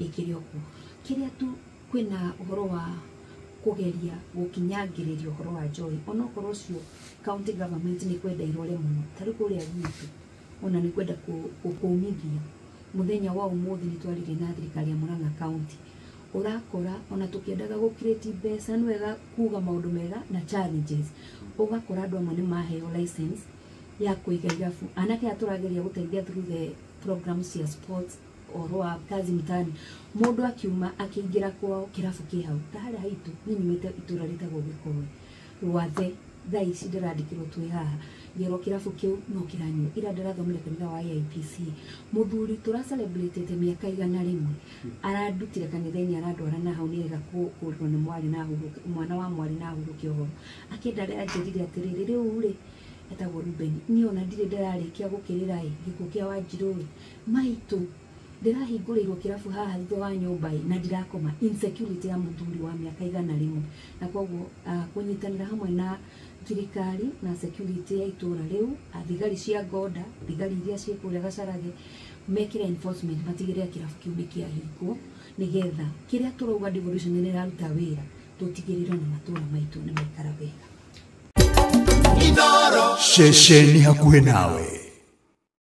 Ĩkĩrĩ o kuo. Kĩrĩa tu kwĩna ũhoro wa kũgeria gũkinyangĩrĩria ũhoro wa njohi, onokorwo ũcio county government nĩ kwenda irore mũno. Ta rĩu kũrĩa gwitũ ona nĩ kwenda kũmithia mũthenya wa ũmũthĩ, nĩ twaririe na thirikari ya Murang'a County. Ũrakora ona tũkĩendaga gũ create mbeca, nĩ wega kuga maũndũ mega na challenges. Ũgakora andũ amwe nĩ maheo license ya kũiga irabu. Anake aya tũrageria gũteithia through the programs cia sports, ũhoro wa kazi mtaani, mũndũ akiuma akĩingĩra kwao kĩrabu kĩ hau. Ta harĩa haitũ, niĩ nyumĩte itũra rĩtagwo Gĩkoe Rwathe, thaa ici ndĩrandĩkĩrwo twĩ haha ngerwo kĩrabu kĩu no kĩranyua. Ira ndĩrathomire kanitha wa AIPC, mũthuri tũra celebrate mĩaka 100 arandutire kanitha-inĩ, arandwara na hau nĩgetha kũrwo nĩ mwarĩ na ahurũke, mwana wa mwarĩ na ahurũke ũhoro. Akĩenda anjĩrire atĩrĩrĩ, rĩu rĩ etagwo Ruben, niĩ ona ndirĩ ndĩrarĩkia gũkĩrĩra ĩ gĩkuũ kĩa Wanjirũ ĩ maitũ, ndĩrahingũrĩirwo kĩrabu haha thutha wa nyũmba ĩ na ndirakoma. Insecurity ya mũthuri wa mĩaka 100. Na koguo kũnyitanĩra hamwe na thirikari na security ya itũra rĩu, thigari cia ngonda, thigari iria ciĩ kũrĩa Gacarage, mekĩre enforcement, matigĩrĩre kĩrabu kĩu nĩ kĩahingwo, nĩgetha kĩrĩa tũrauga devolution nĩ ĩraruta wĩra, tũtigĩrĩre na matũra maitũ nĩ maikara wega. Ceceni hakuhĩ nawe.